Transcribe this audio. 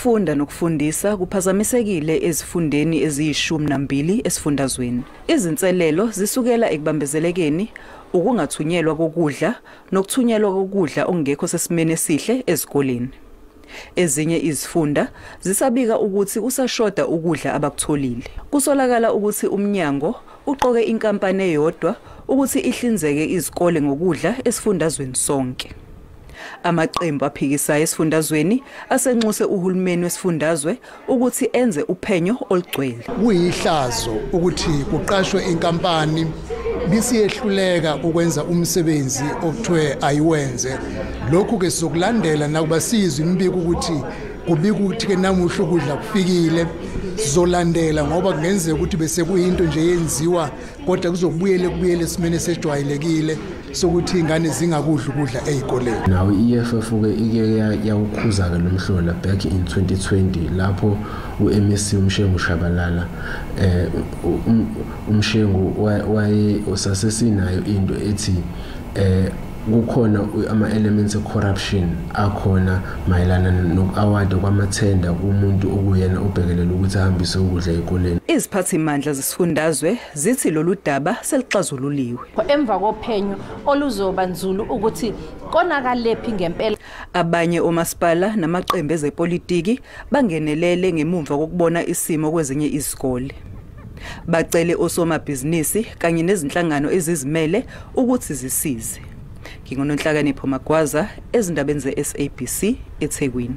Ukufunda nokufundisa kuphazamisekile ezifundeni eziyi-12 esifundazweni. Izinselelo zisukela ekubambezelekeni, ukungathunyelwa kokudla nokuthunyelwa kokudla okungekho sesimeni esihle ezikoleni. Ezinye izifunda zisabika ukuthi kusashoda ukudla abakutholile. Kusolakala ukuthi umnyango uqoke inkampani eyodwa ukuthi ihlinzeke izikole ngokudla esifundazweni sonke. Amaqembu aphikisayo esifundazweni asenxuse uhulumeni wesifundazwe ukuthi enze uphenyo olugcwele. Kuyihlazo ukuthi kuqashwe inkampani bisiyehluleka ukwenza umsebenzi okuthiwe ayiwenze. Lokhu ke sizokulandela nakuba sizwe imibiko ukuthi kubika ukuthi ke namuhla ukudla kufikile, sizolandela ngoba kungenzeka ukuthi bese kuyinto nje yenziwa, kodwa kuzobuyele kubuyele esimeni esejwayelekile sokuthi ingane zingakudla ukudla ezikoleni. Nawo i-EFF ke ike yawukhuza ke lo mhlola back in 2020 lapho u-MEC uMshengu Shabalala uMshengu waye usasesinayo into ethi kukhona ama-elements e-corruption akhona mayelana noku-award kwamathenda kumuntu okuyena obhekelela ukuthi ahambise ukudla ezikoleni. Iziphathimandla zesifundazwe zithi lolu daba selixazululiwe. Emva kophenyo oluzoba nzulu ukuthi konakalephi ngempela. Abanye omasipala namaqembu ezepolitiki bangenelele ngemumva kokubona isimo kwezinye izikole. Bacele osomabhizinisi kanye nezinhlangano ezizimele ukuthi zisize. NginguNonhlakanipho Magwaza ezindabeni ze-SABC eThekwini.